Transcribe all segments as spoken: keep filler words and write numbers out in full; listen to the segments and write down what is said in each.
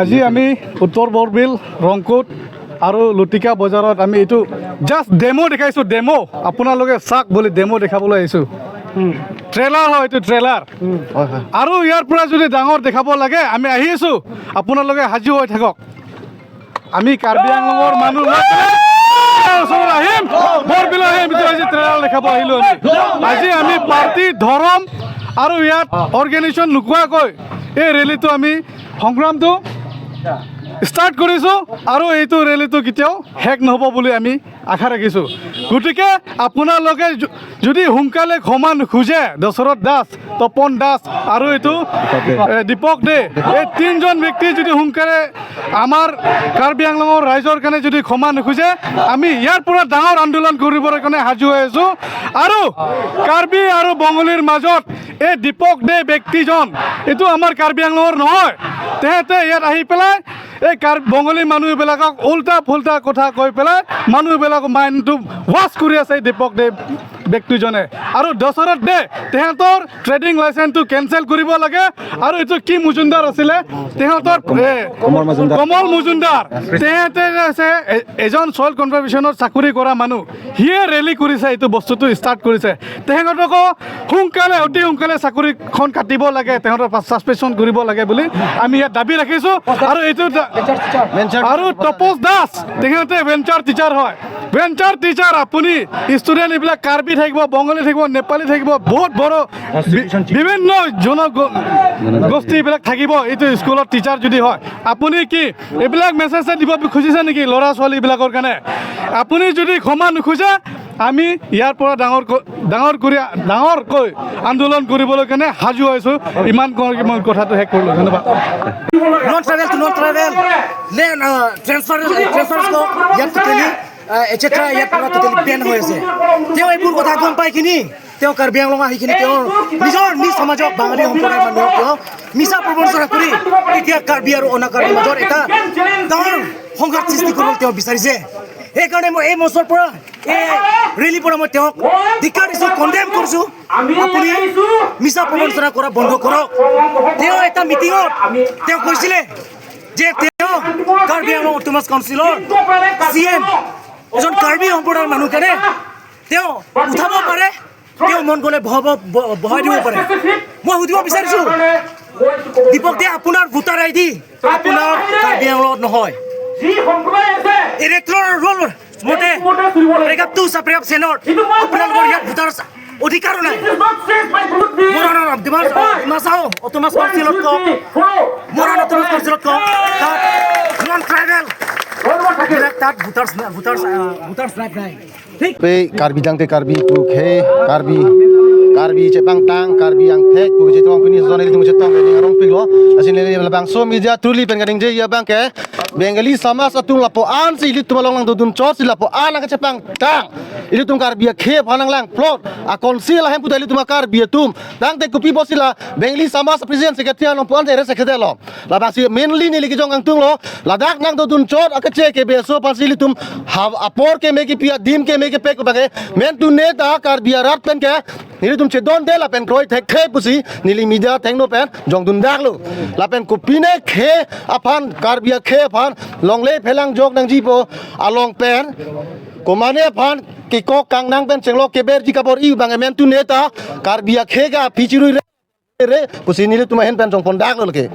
আজি আমি উত্তৰ বৰবিল, ৰংকুট আৰু লুটিকা বজাৰত আমি এইটো জাষ্ট ডেমো দেখাইছো, ডেমো। আপোনালোকে চাওক বুলি ডেমো দেখাবলৈ আহিছো। ট্ৰেলাৰ হয় এইটো, ট্ৰেলাৰ। হয়, হয়। আৰু ইয়াৰ পৰা যদি ডাঙৰ দেখাব লাগে, আমি আহি আছো, আপোনালোকে সাজু হৈ থাকক। আমি কাৰ্বি আংলঙৰ মানুহ ওচৰত আহিম, বৰবিল আহিম, এইটো আজি ট্ৰেইলাৰ দেখাব আহিলো আমি। আজি আমি পাৰ্টি, ধৰম আৰু ইয়াত অৰ্গেনাইজেশ্যন নোকোৱাকৈ এই ৰেলীটো আমি, সংগ্ৰামটো ষ্টাৰ্ট কৰিছো আৰু এইটো ৰেলীটো কেতিয়াও শেষ নহ'ব বুলি আমি আশা ৰাখিছো। গতিকে আপোনালোকে য-, যদি সোনকালে ক্ষমা নোখোজে, দশৰথ দাস, তপন দাস আৰু এইটো, এ, দীপক দে, এই তিনিজন ব্যক্তি যদি সোনকালে আমাৰ কাৰ্বি আংলঙৰ ৰাইজৰ কাৰণে যদি ক্ষমা নোখোজে, আমি ইয়াৰ পৰা ডাঙৰ আন্দোলন কৰিবৰ কাৰণে সাজু হৈ আছো। আৰু কাৰ্বি আৰু বঙালীৰ মাজত এই দীপক দে ব্যক্তিজন, এইটো আমাৰ কাৰ্বি আংলঙৰ নহয়। তেহেঁতে ইয়াত আহি পেলাই এই কাৰ-, বঙালী মানুহবিলাকক উল্টা ফুল্টা কথা কৈ পেলাই মানুহবিলাকৰ মাইণ্ডটো ৱাছ কৰি আছে এই দীপক দে ব্যক্তিজনে। আৰু দশৰথ দে, তেহেঁতৰ ট্ৰেডিং লাইচেন্সটো কেঞ্চেল কৰিব লাগে। আৰু এইটো কি মজুমদাৰ আছিলে, তেহেঁতৰ, এ, কমল মজুমদাৰ। কমল মজুমদাৰ, তেহেঁতে আছে এ-, এজন ছইল কনজাৰ্ভেশ্যনত চাকৰি কৰা মানুহ, সিয়ে ৰেলী কৰিছে, এইটো বস্তুটো ষ্টাৰ্ট কৰিছে। তেহেঁতকো সোনকালে, অতি সোনকালে চাকৰিখন কাটিব লাগে, তেহেঁতৰ ছাছপেনশ্যন কৰিব লাগে বুলি আমি ইয়াত দাবী ৰাখিছো। আৰু এইটো দা-, আৰু তপচ দাস, তেখেতে ভেঞ্চাৰ টিচাৰ হয়। ভেঞ্চাৰ টিচাৰ, আপুনি ষ্টুডেণ্ট এইবিলাক কাৰ্বি থাকিব, বঙালী থাকিব, নেপালী থাকিব, বহুত বড় বি-, বিভিন্ন জন গ-, গোষ্ঠী এইবিলাক থাকিব এইটো স্কুলত টিচাৰ যদি হয়। আপুনি কি এইবিলাক মেছেজ দিব খুজিছে নেকি ল'ৰা ছোৱালীবিলাকৰ কাৰণে? আপুনি যদি ক্ষমা নোখোজে, আমি ইয়াৰ পৰা ডাঙৰ ক-, ডাঙৰ কৰি, ডাঙৰকৈ আন্দোলন কৰিবলৈ কাৰণে সাজু হৈছো। ইমান কৈ মই কথাটো শেষ কৰিলো। ধন্যবাদ। Non tribal two non tribal, land, আহ, ট্ৰেন্সফাৰ, ট্ৰেন্সফাৰ ইয়াত টোটেলি, আহ, এটচেট্ৰা ইয়াত পৰা টোটেলি বেন হৈ আছে। তেওঁ এইবোৰ কথা গম পাই কিনি তেওঁ কাৰ্বি আংলং আহি কিনি তেওঁ নিজৰ নিজ সমাজক, বাঙালী সম্প্ৰদায়ৰ মানুহক তেওঁ মিছা প্ৰবঞ্চনা কৰি এতিয়া কাৰ্বি আৰু অনা কাৰ্বিৰ মাজত এটা ডাঙৰ সংঘাত সৃষ্টি কৰিবলৈ তেওঁ বিচাৰিছে। সেইকাৰণে মই এই মঞ্চৰ পৰা, এই ৰেলীৰ পৰা মই তেওঁক ধিক্কাৰ দিছো, কণ্ডেম কৰিছো। আপুনি মিছা প্ৰবঞ্চনা কৰা বন্ধ কৰক। তেওঁ এটা মিটিঙত তেওঁ কৈছিলে যে তেওঁ কাৰ্বি আংলং অট'নমাছ কাউন্সিলৰ চি এম, এজন কাৰ্বি সম্প্ৰদায়ৰ মানুহ কাৰণে তেওঁ উঠাব পাৰে, তেওঁ মন গ'লে বহাব, ব-, বহাই দিব পাৰে। মই সুধিব বিচাৰিছো, দীপক দে, আপোনাৰ ভোটাৰ আই ডি আপোনাৰ কাৰ্বি আংলঙত নহয়। ইলেক্টৰেল ৰোল মতে, পেৰেগ্ৰাফ টু, চাব পেৰেগ্ৰাফ চেনৰ আপোনালোকৰ ইয়াত ভোটাৰ অধিকাৰো নাই। মৰাণৰ ডিমা, ডিমা হাছাও অট'নমাছ কাউন্সিলত কওক, মৰাণ অট'নমাছ কাউন্সিলত কওক, তাত নন ট্ৰাইবেল বিলাক তাত ভোটাৰ্ছ নাই, ভোটাৰ্ছ, আহ, ভোটাৰ্ছ ৰাইট নাই। Pe Karbi dangte Karbi pu khe, Karbi, Karbi chepangtang, Karbi angthek pu kachetong pini son ilitum chetong ke ning arong pik lo. Asin lele labangso media through li pen kaningje abang ke Bengali Samaj atum lapu-an si ilitum along nangdodun chot si lapu-an nangkachepangtang. Ilitum Karbi akhei aphan nanglang plot a council ahem puta ilitum a Karbi atum. Dangte kopi pusi la Bengali Samaj president secretary along pu-an te arrest khe lo. Labangsi mainly neli kejong kangtung lo, ladak nangdodun chot akache ke beso aphansi ilitum ha apor keme kepi, adim keme kepek abang ke, men tu neta Karbi arat pen ke nelitum chedonde lapen kroi thekthe pusi neli media thengno pen jongdun dak lo. Lapen kopine khei aphan, Karbi akhei aphan longle phelang jok nangjipo along pen, komane aphan kekok kangnang pen chenglok keberji kabor-i abang ke men tu neta Karbi akhei ke aphi chirui re re pusi nelitum ahin pen jongpon dak lo lake.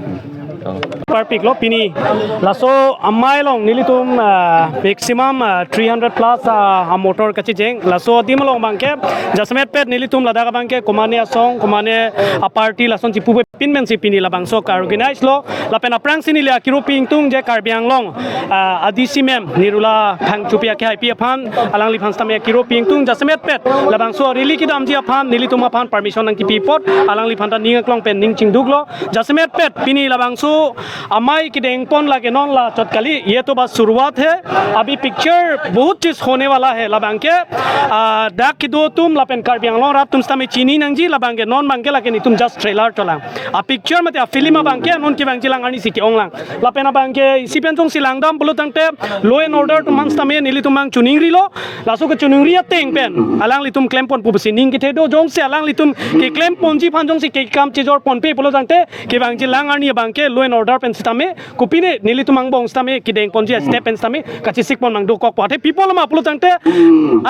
Parpik lo pini laso amei along nelitum, ah, maximum, ah, three hundred plus, ah, a motor kachijeng. Laso adim along abang ke jasemet pet nelitum ladak abang ke komane asong, komane a party lason chipu pin pensi pini labangso ka organize lo. Lapen aphrangsi neli akiro pi ingtung je Karbi Anglong, ah, A D C ma'am Nirula Phangchopi akehaipi aphan, alangliphan sitame akiro pi ingtung. Jasemet pet labangso rally kedamji aphan nelitum aphan permission nangkipi apot alangliphan ta ning aklong pen ning chingduk lo. Jasemet pet pini labangso amei kedeng pon lake non la chot kali, ye to bas shuruaat hai, abhi picture bahut cheez hone wala hai. Labang ke, ah, dak kedo atum lapen Karbi Anglong arat atum sitame chini nangji, labang ke non abang ke lake nelitum just trailer cholang. a picture mate a film abangke non kevangjilang arnisi ke-ong lang. Lapen abangke isi pen jongsi langdam pulo tangte law and order atum aphan sitame nelitum abang choningrilo. Laso kechoningri ateng pen alanglitum klempon pu pusi ning kethe do, jongsi alanglitum keklem ponji aphan jongsi kekam chejor ponpe pulo tangte kevangjilang arni abangke law and order pen sitame kopine nelitum angbong sitame kedeng ponji a step pen sitame kachesik pon mang dokok po. Athe pi apotlo ma pulo tangte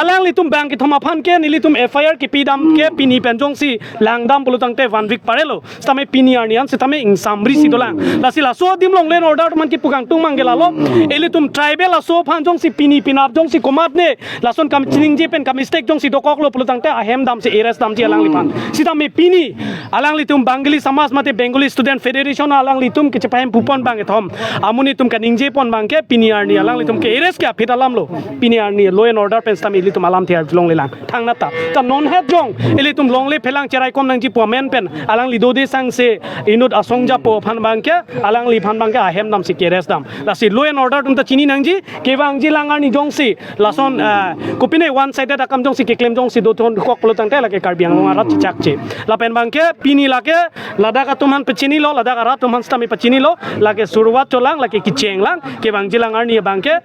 alanglitum bang kethom aphan ke nelitum F I R kepidam ke pini pen jongsi langdam pulo tangte one week parelo. Sitame pini arni an sitame ingsamri si dolang. Lasi laso adim along law and order atum aphan kipu kangtung mang ke lalo. Ilitum tribal aso aphan jongsi pini penap jongsi komatne lason kam chiningje pen kam mistake jongsi dokoklo pulo tangte ahem damsi arrest damji alangliphan. Sitame pini alanglitum Bengali Samaj mate Bengali Student Federation alanglitum kechepahemphu pon bang kethom amonit atum kaningje pon abangke pini arni alanglitum ke arrest ke aphi alamlo. Pini arni law and order pen sitame ilitum alamthe arjulong lelang. Thangnat ta. Ta non het jong ilitum longle phelang cherai kom nangji pu amen pen alangli dode sangse inut asong japo aphan abangke alangliphan abangke ahem damsi ke-arrest dam. Lasi law and order atum ta chini nangji, kevangjilang arni jongsi lason, eh, kopine one sided akam jongsi keklem jongsi dothon kok pulo tangte lake Karbi Anglong arat chechakche. Lapen abangke pini lake ladak atum aphan pachinilo, ladak arat atum aphan sitame pachinilo, lake suruat cholang, lake kecheng lang, kevangjilang arni abangke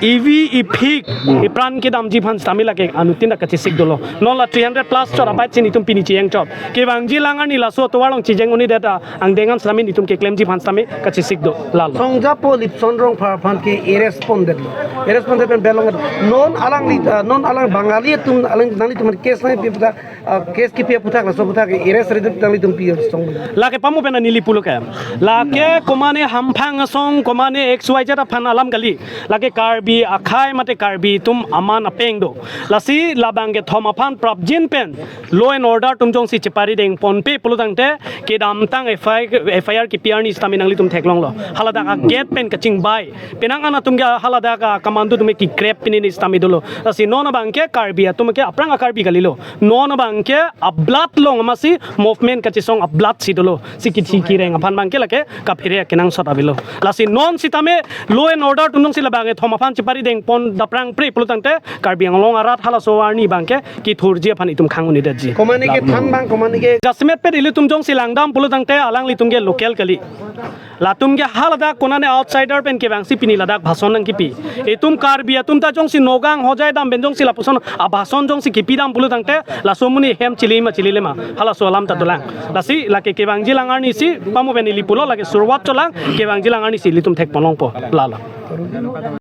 ivi iphik ipran kedamji aphan sitame lake anuttin ta kachesik dolo. Non la three hundred plus chot abait si nelitum pini chejeng chot. Kevangjilang arni laso atovar along chejeng un-edet angdeng an sitame nelitum keklemji aphan sitame kachesik do lalo. Song japo Lipson Rongphar aphan ke arrest pondetlo. Arrest pondet pen belong non alangli, ah, non alang Bengali atum alang nanglitum case nangpi aphuthak, ah, case kipi aphuthak laso aphuthak arrest redet nanglitum pi song. Lake pamo pen neli pulo ke. Lake komane hamphang asong, komane X Y Z aphan alam kali. Lake Karbi akhei mate Karbi atum aman apeng do. Lasi labang kethom aphan prapjin pen law and order atum jongsi chepari deng ponpe pulo tangte kedamtang F I R, F I R kipi arni sitame nanglitum theklonglo. Haladak a gate pen kachingbai. Penang an atum ke haladak a commando atum ke kikrep pini ni sitame dolo. Lasi non abangke Karbi atum ke aphrang a Karbi kalilo. Non abangke a blood along amatsi movement kachesong a blood si dolo. Si kithi kireng aphan abangke lake kaphere kenangsot avelo. Lasi non sitame law and order atum jongsi labang kethom aphan chepari deng pon daprangpre pulo tangte Karbi Anglong arat halaso arni abangke kithurji aphan itum khang un-edetji. Komane ke than bang, komane ke. Jasemet pet ilitum jongsi langdam pulo tangte alanglitum ke local kali. Latum ke haladak konane outsider pen kevangsi pini ladak bhason nangkipi. Itum Karbi atum ta jongsi Nagaon Hojai dam pen jongsi lapuson abhason jongsi kipidam pulo tangte laso amonit hem chili ma chilile ma. Halaso alam ta dolang. Lasi lake kevangjilang arnisi pamo pen neli pulo, lake suruat cholang, kevangjilang arnisi ilitum thek ponlongpo. Lalo.